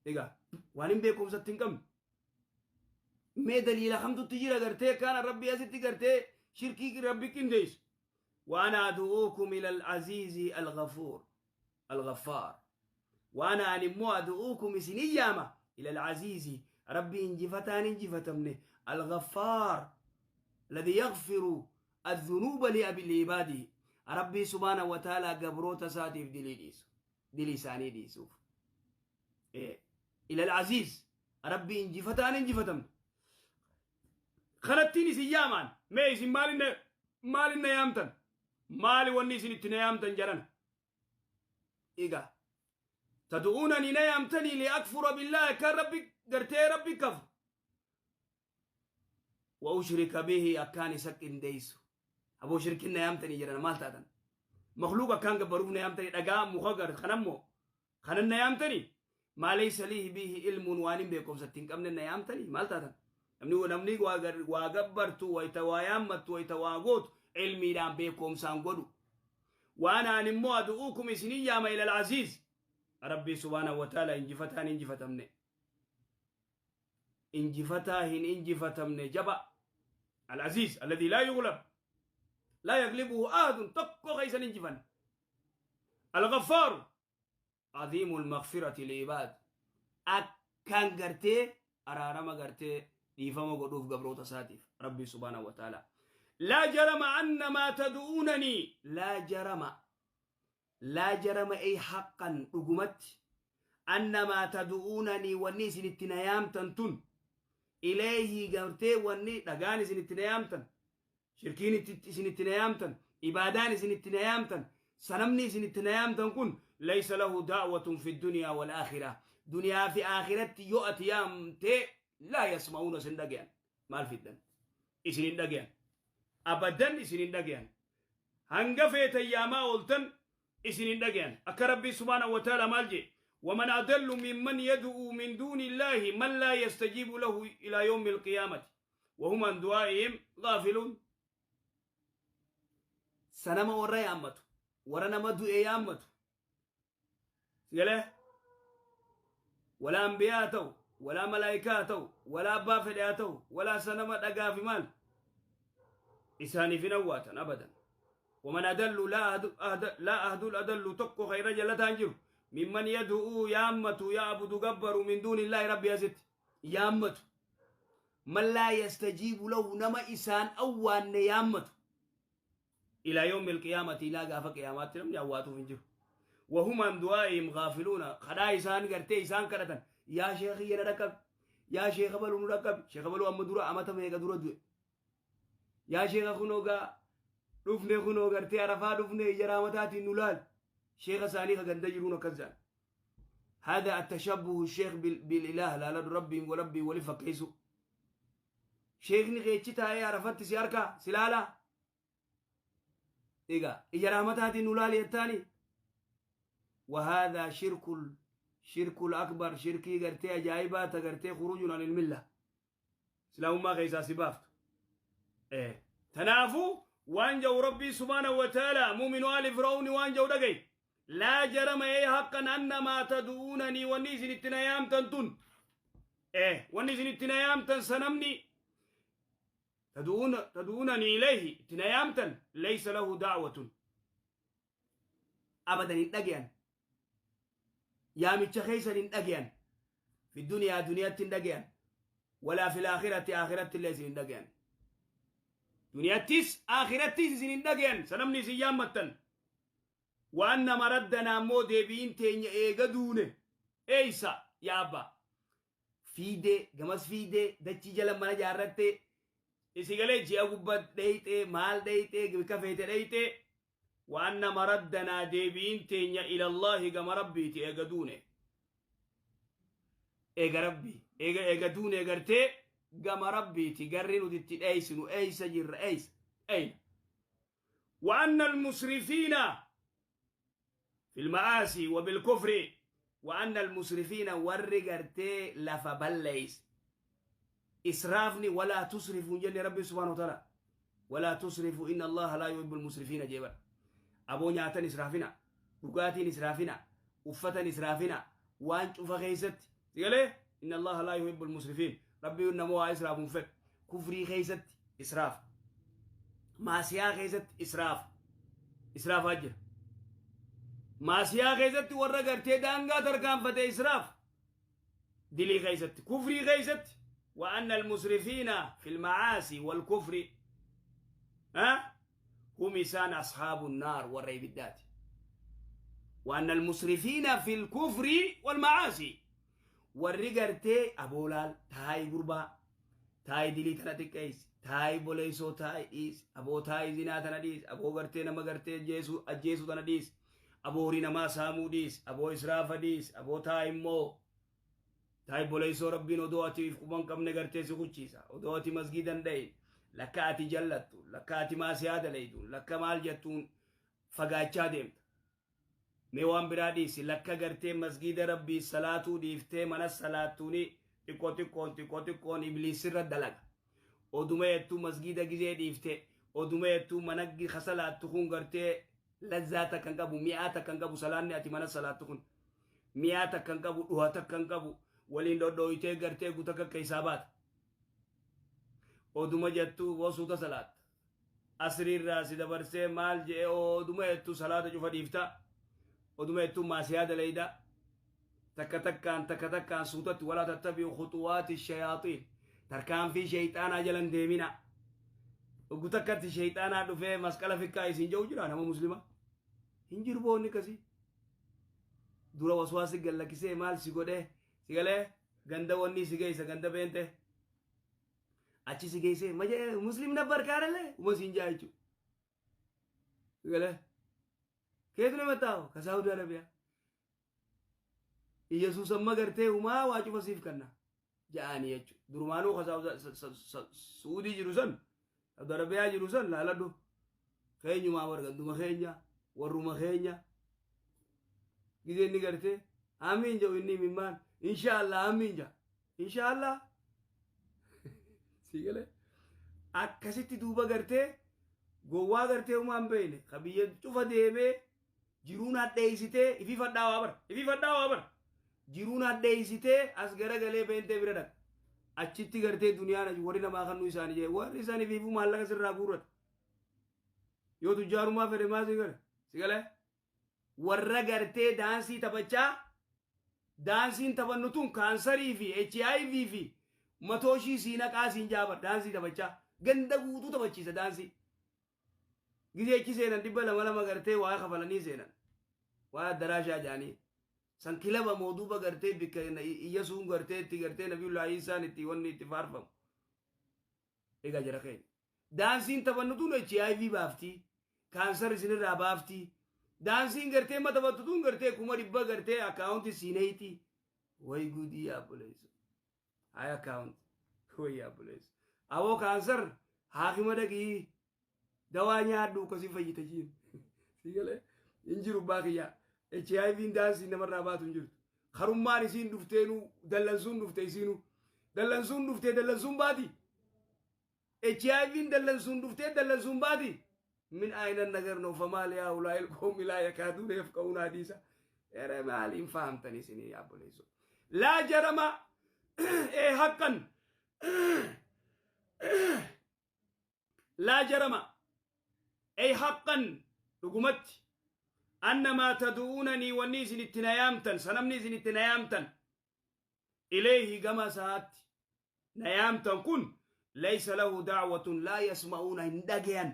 Egaa waan hin beekumsatti hin qabne. Mee daliila kamtutti jira gartee akkaan Rabbii asitti gartee shirkii Rabbi qindeessu? وأنا أدعوكم إلى العزيز الغفور الغفار. وأنا أنمو أدعوكم إسنياما إلى العزيز ربي إنجفتان إنجفتمني الغفار الذي يغفر الذنوب لأبي لعباده. ربي سبحانه وتعالى قبروت ساتيف دليل دليساني ديسوف إيه. إلى العزيز ربي إنجفتان إنجفتم خلتيني سيامان ميسي مالنا مالنا يامتن مالي وني سنتنا يامتن جرن إيجا تدعونني نيامتني لأكفر بالله كربي قرتي ربي كفر وأشرك به أكاني سكن ديسو أبو شركنا يامتني جرن مال تادن مخلوق كان قبرونا يامتني أقام مخقر خنمو خننا يامتني ما ليس ليه به علم وانم بكم ستين كمنا يامتني مال تادن نمني واقبرتو ويتوايامتو ويتواغوت علمي لام بكم سانقودو وأنا أنمو أدعوكم إسنياما إلى العزيز ربي سبحانه وتعالى إنجفتان إنجفتمني إنجفتاهن إنجفتمني جبا العزيز الذي لا يغلب لا يغلبه أحد تقو غيسا إنجفن الغفار عظيم المغفرة لعباد أكان غرتي أرارما غرتي ديفما غدوف غبروتا ساتيف ربي سبحانه وتعالى. لا جرم أن ما تدعونني لا جرم لا جرم أي حقا رقمت أن ما تدعونني وني سنتنيام تنتن إليه قرتي وني دقاني سنتنيام تن شركيني سنتنيام تن إباداني سنتنيام تن سنمني سنتنيام تن كن ليس له دعوة في الدنيا والآخرة دنيا في آخرة يؤتي يامتي لا يسمعون سندقيان مال في الدن إسنين دقيان أبدا إسنين دقيان هنقفيت أياما ولتن إسنين دقيان أكا ربي سبحانه وتعالى مالجي ومن أدل ممن يدعو من دون الله من لا يستجيب له إلى يوم القيامة وهم عن دعائهم غافلون. سنما ورا يامتو ورا نما دعي يامتو سيقاله ولا أنبياء تو ولا ملائكة تو ولا أبا فدياتو ولا سنما دقا في مال إساني في نواتا أبدا. ومن أدل لا أهدل أدل تقو خير جل تنجر ممن يدعو يامتو يعبد جبر من دون الله ربي يزت يامتو من لا يستجيب له نما إسان أوان يامتو إلى يوم القيامة لا قاف قيامات لم يواتو في جر وهم عن دعائهم غافلون. خدا إسان قرتي إسان كرتن يا شيخي يا يا شيخ بلو نركب شيخ بلو أم دورا أمتا ميغا دورا دوي يا شيخ خنوغا دفنه خنو غرتي عرفا دفنه جرامتاتي نولال شيخ ساني خغنده جرون كذا. هذا التشبه الشيخ بالإله لا لا ربي وربي ولفقيسو شيخني غيتشي تاي عرفت سياركا سلالا إيغا إجرامتاتي نولال يتاني. وهذا شرك الأكبر شركي غرتي أجايبات غرتي خروج عن الملة سلام ما غيسا سبافت إيه تنافو وانجو ربي سبحانه وتعالى مؤمن آل فرعون وانجو دقي لا جرم أي حقا أن ما تدعونني ونيسن التنيام تنتن إيه ونيسن التنيام تنسنمني تدعونني إليه تنيام تن ليس له دعوة أبدا إن يا متشخيصا إن في الدنيا دنيا تندقيان ولا في الآخرة آخرة ليس إن دنيا تيس آخرة تيس إن سنمني سيامة وأن مردنا مودي بينتين إيغدونه إيسا يا أبا فيدي جمس فيدي دتشي جل منا جارتي إسيغالي جي أغبت ديتي مال ديتي بكفيتي ديتي وأن مردنا ديبين إلى الله كما ربي تيغدونه إيغا ربي إيغا دونه غرتي كما ربي تيغرينو تي أيسنو أيس جر أيس أين. وأن المسرفين في المآسي وبالكفر وأن المسرفين ورغرتي لفبليس إسرافني ولا تسرفوا جل ربي سبحانه وتعالى ولا تسرفوا إن الله لا يحب المسرفين جيبا أبو نياتن إسرافنا، dhugaatiin israafina، uffatan israafina، waan cufa keessatti Sigalee inna Allaha laa yuhibbul musrifiin. Rabbiin nama waa israafu hin fedhu. Kufrii keessatti israaf. Maasiyaa keessatti israaf. Israafaa jira. Maasiyaa keessatti warra gartee daangaa tarkaanfate israaf. Dilii keessatti, kufrii keessatti. Wa anna al-musrifiina fil macaasi wal kufri. Hum isaan ashaabu naar, warra ibiddaati. Wa anna al-musrifiina fil kufri wal macaasi. Warri gartee aboolaal taayi gurbaa taayi dilii tana xiqqeessi, taayi boleessoo taayi dhiisi, aboo taayi zinaa tana dhiisi, aboo gartee nama gartee ajjeesuu ajjeesuu tana dhiisi, aboo horii namaa saamuu dhiisi, aboo israafa dhiisi, aboo taayi immoo taayi boleessoo. Rabbiin odoo ati quban qabne gartee si kuchiisa. Odoo ati masgiidan dhayin, lakka ati jallattu, lakka ati maasiyaa dalaytu, lakka maal jettuun fagaachaa deemta. Mee waan biraa dhiisi, lakka gartee masgiida Rabbii salaatuu dhiiftee mana salaattuuni xiqqoo xiqqoon xiqqoo xiqqoon ibliisirra dalaga. Oduma jettuu masgiida gizee dhiifte, oduma jettuu mana kasalaattu kun gartee lazzaa takka hin qabu, mi'aa takka hin qabu. Salaanni ati mana salaattu kun mi'aa takka hin qabu, dhuha takka hin qabu. Waliin dhodhooyitee gartee guta kakka isaa baata. Oduma jettuu wasuuta salaatta. Asriirraa si dabarsee maal je'e, oduma jettuu salaata cufa dhiifta. Oduma jettuu maasiyaa dalayda. Takka takkaan takka takkaan suutatti. Walaa tattabi'u khuxuwaati shayaaxiin, tarkaanfii shayxaanaa jalan deemina. Oggu takkatti shayxaanaa dhufee masqala fikkaa isin jedhu jira. Nama muslima hin jiru boonni akkasii. Dura waswaasi gallakkisee maal si godhee si galee ganda wanni si geessa, ganda beente achi si geessee maje muslim nabbar kaarale uma siin jaa jechuudha. Si galee keetu nama taa'u ka Saudi Arabiyaa. Iyesuus amma gartee humaa waa cufa siif kanna ja'anii jechuudha. Durumaanuu ka Suudii jiru san, Saudi Arabiyaa jiru san laaladhu. Keenyumaa warra ganduma keenya, warruma keenya. Gizee inni gartee amiin jedhu, inni mimmaan inshaallah amiin jedha. Inshaallah. Si galee akkasitti duuba gartee gowwaa gartee humaan beeyne ka biyya cufa deemee jiruun hadheeysitee ifi fadhaawaa bara, ifi fadhaawaa bara, jiruun hadheeysitee as garagalee beentee bira dhaqa. Achitti gartee duniyaan warri namaa kannuu isaanii jee, warri isaan ifiifuu maallaqa sirraa guurrata. Yoo tujjaarumaa fedhe maa si gale? Si galee warra gartee daansii taphachaa, daansiin taphannu tun kaansarii fi HIV fi matooshii sii naqaa siin jaabar. Daansii taphachaa ganda guutuu taphachiisa daansii. Gizee achi seenan 200 2 gartee waa kafalanii seenan. Waa addaraashaa jaanii. San kilaba moo duuba gartee bikka Iyyasuun gartee itti gartee Nabiyullaa Iisaan itti wanni itti faarfamu. Egaa jara keenya. Daansiin taphannu tun HIV baaftii. Kaansar isinirraa baaftii. Daansiin gartee ma taphattu tun gartee 100,000 gartee akkaawunti siineeyti. Way gudii yaabboleessu. Hay akkaawunti. Way yaabboleessu. Aboo kaansar haakima dhaqii dawaa nyaadhu akkasii fayyita jiin. Si galee hin jiru baakiyyaa. HIV'n daansiin namarraa baatu hin jirtu. Karummaan isiin dhufteenuu dallansuun dhufte isiinuu. Dallansuun dhuftee dallansuun baati. HIV'n dallansuun dhuftee dallansuun baati. Min ayna nagar no famaal yaa ulaa'il qawmi laa yakaaduuna yafqahuuna hadiisa. Ere maaliin fahamtan isinii yaabboleessu? Laa jarama ee haqqan, laa jarama ay haqqan dhugumatti, annamaa tad'uunanii wanni isin itti na yaamtan, sanamni isin itti na yaamtan, ilayhi gama isaatti na yaamtan kun, laysa lahu da'watun laa yasma'uuna hin dhagayan,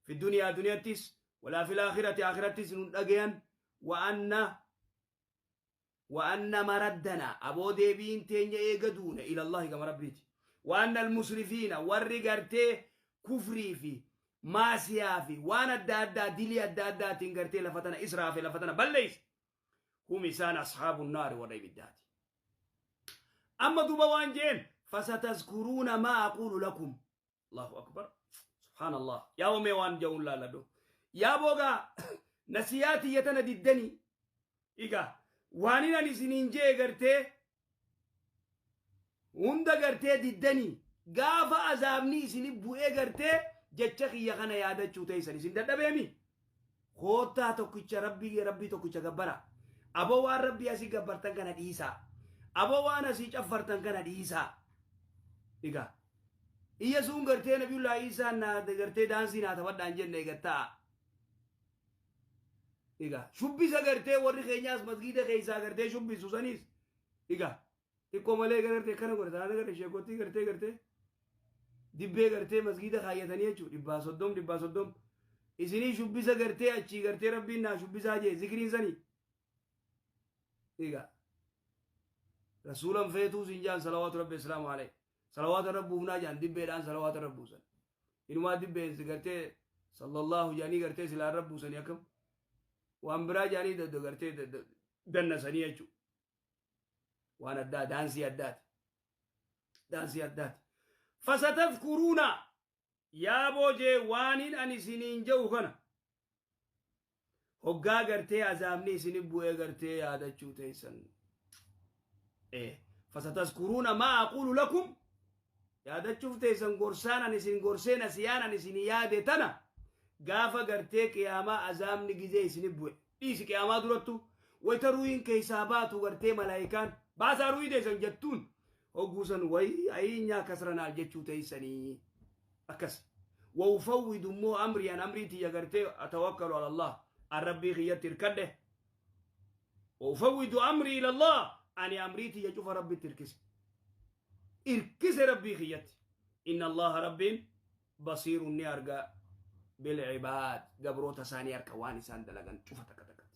fi duniyaa duniyattis, walaa fil aakhirati aakhirattis hin dhagayan. Wa anna maraddana aboo deebiin teenya eega duune ila Allahi gama Rabbiiti. Wa anna almusrifiina warri gartee kufrii fi maasiyaa fi waan adda addaa dilii adda addaatiin gartee lafa tana israafe, lafa tana balleeyse, hum isaan ashaabu naari warra ibiddaati. Amma duba waan jeen, fasatazkuruuna maa aquulu lakum. Allahu akbar, subhaanallah. Yaa wamee waan ja'uun laaladhu. Yaa boogaa nasiyaa tiyya tana diddanii igaa waanin ani isiniin jee gartee hunda gartee diddanii, gaafa azaabni isini bu'ee gartee jecha kiyya kana yaadachuu teessan isin dadhabeemi. Koottaa tokkicha Rabbii, Rabbii tokkicha gabbara. Aboo waan Rabbii asii gabbartan kana dhiisaa. Aboo waan asii caffartan kana dhiisaa. Egaa Iyyasuun gartee Nabiyullaa Iisaan naa gartee daansii naa taphadhaan jenne eegattaa. Egaa shubbisa gartee warri keenyaas masgiida keessaa gartee shubbisu saniis. Egaa xiqqoo malee gartee akkana godhe taana gartee sheekottii gartee gartee dibbee gartee masgiida kaayyatanii jechuudha 130 130 isinii shubbisa gartee achii gartee rabbiin naa shubbisaa jee zikriin sanii. Egaa rasuulan feetuu siin jaan salawaatu rabbi islaamu alayhi salawaata rabbuufnaa jaan dibbeedhaan salawaata rabbuusan inumaa dibbeen gartee sallallahu jaanii gartee silaan rabbuusanii akkam waan biraa jaanii gartee dannasanii jechuudha. Waan addaa daansii addaati. Daansii addaati. Fasatadhkuruuna yaa boojee waaniin ani isiniin jedhu kana hoggaa gartee azaabni isini bu'ee gartee yaadachuu teessan. Fasatadhkuruuna maa aquulu lakum yaadachuuf teessan gorsaan ani isin gorsee nasiyaan ani isin yaade tana gaafa gartee qiyaamaa azaabni gizee isini bu'e. Dhiisi qiyaamaa durattu wayita ruuyin keessaa baatu gartee malaayikaan baasaa ruuyi teessan jettuun hogguusan wayi ayinyaa kasranaal jechuu teessanii akkas. Wawfawwidu immoo amrii an amrii tiyya gartee atawakkalu ala Allah an rabbii kiyyatti hirkadhe. Wawfawwidu amrii ila Allah ani amrii tiyya cufa rabbitti hirkise. Hirkise rabbii kiyyatti. Inna Allaha rabbiin basiirun ni arga bilcibaad gabroota isaanii harka waan isaan dalagan cufa takka takkatti.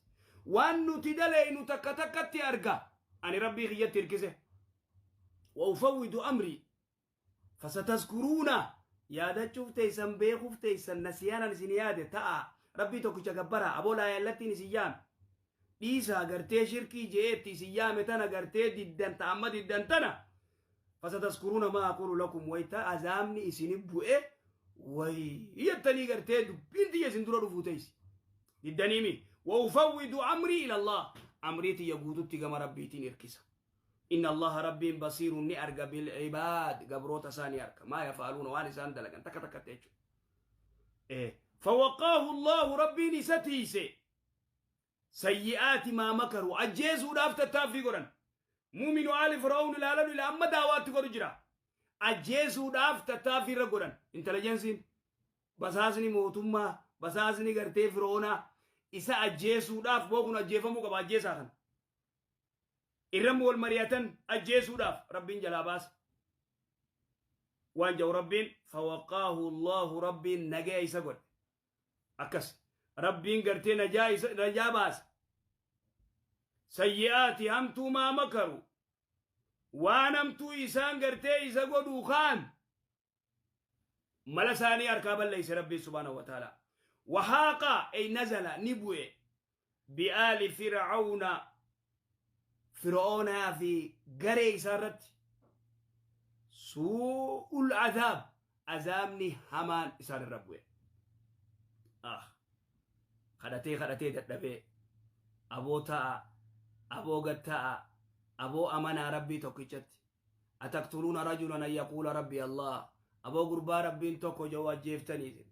Waan nuti daleynu takka takkatti arga. Ani rabbii kiyyatti hirkise. Wawfawwidu amrii fasatazkuruuna yaadachuuf teessan beekuuf teessan nasiyaanan isin yaade ta'a rabbii tokkicha gabbara aboo laayallattiin isin yaame dhiisaa gartee shirkii je'eetti isin yaame tana gartee diddan ta'amma diddan tana fasatazkuruuna maa aqulu lakum wayta azaabni isini bu'e way jettanii gartee dubbiin tiyya isin dura dhufuu teessi diddaniimi wawfawwidu amrii ila Allah amrii tiyya guututti gama rabbiitiin hirkisa. Inna Allaha rabbiin basiirun ni arga bilcibaad gabroota isaa ni arga maa yafaaluuna waan isaan dalagan takka takkatti jechuudha. Fawaqaahu Allahu rabbiin isa tiise sayyi'aati maa makaru ajjeesuudhaaf tattaaffii godhan. Muuminu aali fir'aun ilaalan ila amma daawaatti godhu jira. Ajjeesuudhaaf tattaaffii irra godhan. Intelijensiin basaasni mootummaa basaasni gartee fir'oonaa isa ajjeesuudhaaf boo kun ajjeefamuu qaba ajjeesaa kana. Irran wal mari'atan ajjeesuudhaaf rabbiin jalaa baase. Waan jedhu rabbiin fawaqaahu Allahu rabbiin nagaya isa godhe. Akkas rabbiin gartee najaa isa najaa baase. Sayyi'aati hamtuu maa makaru waan hamtuu isaan gartee isa godhuu kaan mala isaanii harkaa balleeyse rabbiin subhaanahu wa ta'ala. Wahaaqa ay nazala ni bu'e bi'aali fir'auna fir'oonaa fi garee isaa irratti suu'ul azaab azaabni hamaan isaan irra bu'e. Ah, kadhatee kadhatee dadhabee aboo ta'a aboo gad ta'a aboo amanaa rabbii tokkichatti ataqtuluuna rajulan an yaquula rabbi Allah aboo gurbaa rabbiin tokko jedhu ajjeeftanii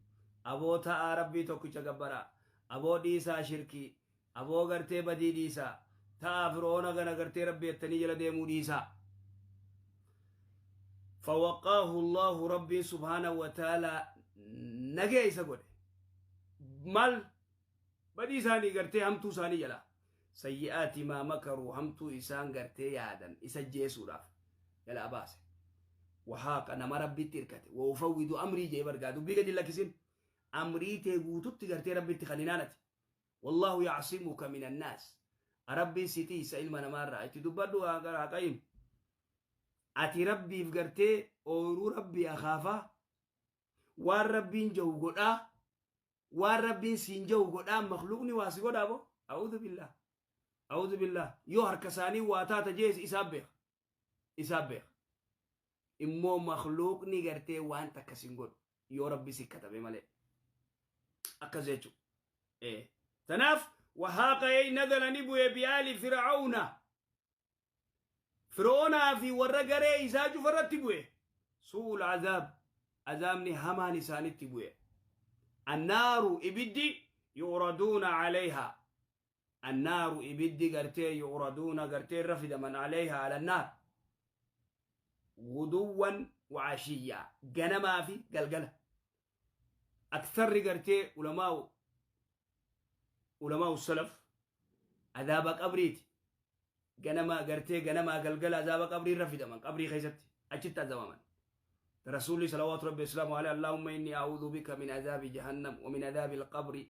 aboo ta'a rabbii tokkicha gabbaraa aboo dhiisaa shirkii aboo gartee badii dhiisaa ta'a fir'oona gana gartee rabbi jettanii jala deemuu dhiisaa. Fawaqaahu Allahu rabbiin subhaanahu wa ta'ala nagaya isa godhe. Maal badii isaanii gartee hamtuu isaanii jala sayyi'aati maa makaruu hamtuu isaan gartee yaadan isa jeesuudhaaf jalaa baase. Wahaaqa nama rabbitti hirkate wa ufawwidu amrii jee bargaa dubbii gadi lakkisin amrii tee guututti gartee rabbitti kaninaanati. Wallahu yacsimuka min annaas rabbiin si tiisa ilma namaarraa itti dubbadhu haqayim. Ati rabbiif gartee ooyiruu rabbii akaafaa waan rabbiin jahu godhaa waan rabbiin siin jahu godhaa makluuqni waa si godhaa bo a'uudhu billah a'uudhu billah yoo harka isaanii waa taata jees isaan beeka isaan beeka immoo makluuqni gartee waan takka sin godhu yoo rabbi si katabe malee akkas jechuudha. Tanaaf wahaaqa ey nazala ni bu'e bi'aali fir'auna fir'oonaa fi warra garee isaa cufa irratti bu'e su'ul azaab azaabni hamaan isaanitti bu'e. Annaaru ibiddi yu'raduuna calayhaa Annaaru ibiddi gartee yu'raduuna gartee irra fidaman alayha ala annaar guduwwan wa ashiyyaa, ganamaa fi galgala. Aktharri gartee ulamaa'u salaf azaaba qabriiti. Ganama gartee ganamaa galgala azaaba qabrii irra fidaman, qabrii keessatti achitti azabaman. Rasuulli salawaatu rabbi islaamu alayhi, "Allahumma inni a'uudhu bika min azaabi jahannam wa min azaabi alqabri."